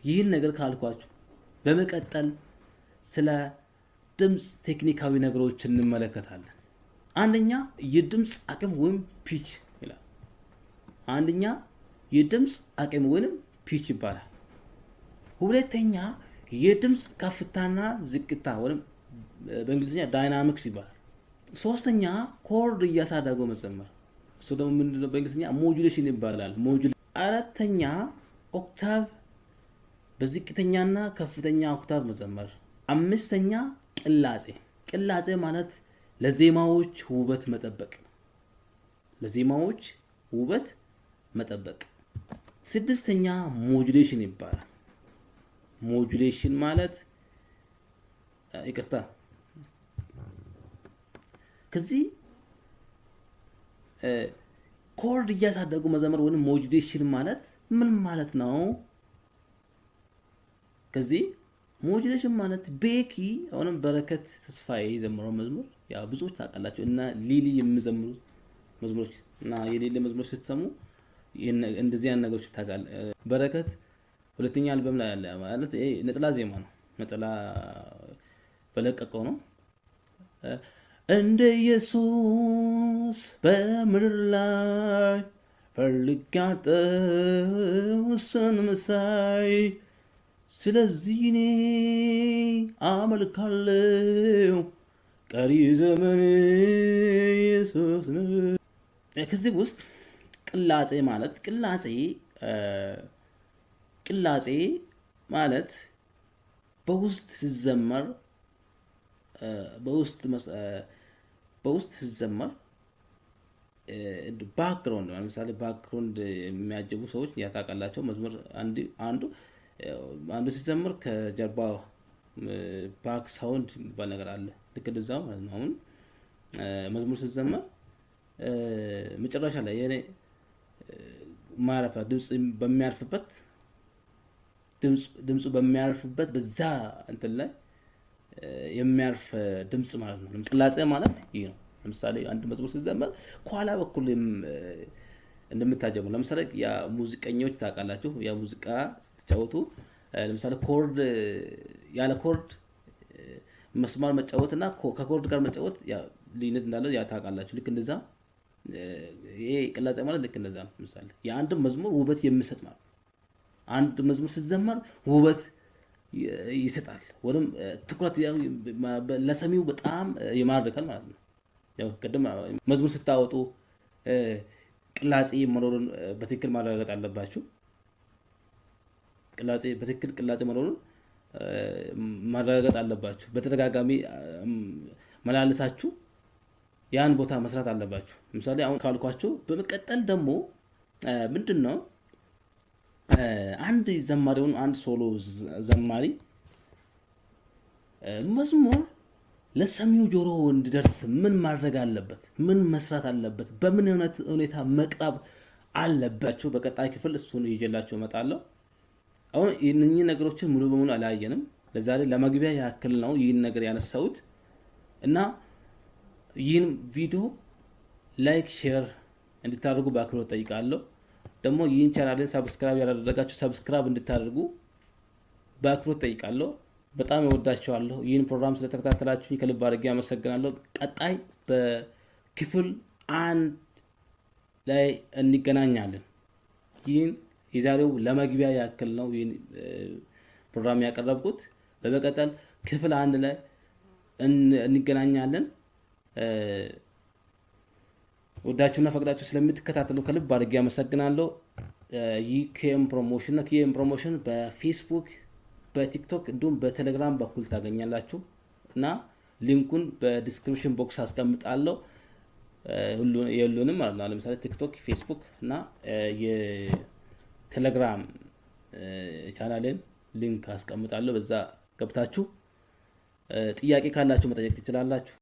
ይህን ነገር ካልኳችሁ በመቀጠል ስለ ድምፅ ቴክኒካዊ ነገሮች እንመለከታለን። አንደኛ የድምፅ አቅም ወይም pitch ይላል። አንደኛ የድምፅ አቅም ወይም pitch ይባላል። ሁለተኛ የድምፅ ከፍታና ዝቅታ ወይም በእንግሊዝኛ dynamics ይባላል። ሶስተኛ chord እያሳደጉ መዘመር፣ እሱ ደግሞ ምንድነው? በእንግሊዝኛ modulation ይባላል። አራተኛ octave፣ በዝቅተኛና ከፍተኛ octave መዘመር። አምስተኛ ቅላጼ። ቅላጼ ማለት ለዜማዎች ውበት መጠበቅ፣ ለዜማዎች ውበት መጠበቅ። ስድስተኛ modulation ይባላል። Modulation ማለት፣ ይቅርታ፣ ከዚህ chord እያሳደጉ መዘመር ወይም modulation ማለት ምን ማለት ነው? ከዚህ modulation ማለት ቤኪ አሁንም በረከት ተስፋዬ የዘመረው መዝሙር ያው ብዙዎች ታውቃላችሁ፣ እና ሊሊ የሚዘምሩት መዝሙሮች እና የሌለ መዝሙሮች ስትሰሙ እንደዚህ አይነት ነገሮች ታውቃለህ። በረከት ሁለተኛ አልበም ላይ ያለ ማለት ይሄ ነጠላ ዜማ ነው። ነጠላ በለቀቀው ነው። እንደ ኢየሱስ በምድር ላይ ፈልጌ አጣሁ እሱን መሳይ፣ ስለዚህ እኔ አመልካለሁ ቀሪ ዘመን ኢየሱስ ነው። ከዚህ ውስጥ ቅላጼ ማለት ቅላጼ ማለት በውስጥ ሲዘመር background፣ ለምሳሌ background የሚያጅቡ ሰዎች ያታውቃላቸው፣ መዝሙር አንዱ አንዱ ሲዘምር ከጀርባ back sound የሚባል ነገር አለ። ልክ እንደዛ ማለት ነው። አሁን መዝሙር ሲዘመር መጨረሻ ላይ የኔ ማረፊያ ድምፅ በሚያርፍበት፣ ድምፁ በሚያርፍበት በዛ እንትን ላይ የሚያርፍ ድምፅ ማለት ነው። ቅላጼ ማለት ይህ ነው። ለምሳሌ አንድ መዝሙር ሲዘመር ከኋላ በኩል እንደምታጀቡ፣ ለምሳሌ የሙዚቀኞች ታውቃላችሁ፣ የሙዚቃ ስትጫወቱ ለምሳሌ chord፣ ያለ chord መስማር መጫወት እና ከ chord ጋር መጫወት ልዩነት እንዳለው ያ ታውቃላችሁ። ልክ እንደዛ ይሄ ቅላጼ ማለት ልክ እንደዛ ነው። ለምሳሌ የአንድ መዝሙር ውበት የሚሰጥ ማለት፣ አንድ መዝሙር ሲዘመር ውበት ይሰጣል ወይም ትኩረት ለሰሚው በጣም ይማርካል ማለት ነው። ያው ቅድም መዝሙር ስታወጡ ቅላጼ መኖሩን በትክክል ማረጋገጥ አለባችሁ። ቅላጼ በትክክል ቅላጼ መኖሩን ማረጋገጥ አለባችሁ። በተደጋጋሚ መላልሳችሁ ያን ቦታ መስራት አለባችሁ። ለምሳሌ አሁን ካልኳችሁ በመቀጠል ደግሞ ምንድን ነው፣ አንድ ዘማሪውን አንድ solo ዘማሪ መዝሙር ለሰሚው ጆሮ እንዲደርስ ምን ማድረግ አለበት? ምን መስራት አለበት? በምን ሁኔታ መቅረብ አለባቸው? በቀጣይ ክፍል እሱን ይዤላችሁ እመጣለሁ። አሁን እነኚህ ነገሮችን ሙሉ በሙሉ አላየንም። ለዛሬ ለመግቢያ ያክል ነው ይህን ነገር ያነሳሁት እና ይህን ቪዲዮ like፣ share እንድታደርጉ በአክብሮት ጠይቃለሁ። ደግሞ ይህን ቻናልን subscribe ያላደረጋችሁ subscribe እንድታደርጉ በአክብሮት ጠይቃለሁ። በጣም እወዳችኋለሁ። ይህን ፕሮግራም ስለተከታተላችሁ ከልብ አድርጌ አመሰግናለሁ። ቀጣይ በክፍል 1 ላይ እንገናኛለን። ይህን የዛሬው ለመግቢያ ያክል ነው ይህን ፕሮግራም ያቀረብኩት። በመቀጠል ክፍል 1 ላይ እንገናኛለን። ወዳችሁና ፈቅዳችሁ ስለምትከታተሉ ከልብ አድርጌ አመሰግናለሁ። ይህ ኬኤም ፕሮሞሽን ነው። ኬኤም ፕሮሞሽን በፌስቡክ፣ በቲክቶክ እንዲሁም በቴሌግራም በኩል ታገኛላችሁ እና link ኡን በ description box አስቀምጣለሁ። የሁሉንም ማለት ነው። ለምሳሌ ቲክቶክ፣ ፌስቡክ እና የቴሌግራም ቻናሌን link አስቀምጣለሁ። በዛ ገብታችሁ ጥያቄ ካላችሁ መጠየቅ ትችላላችሁ።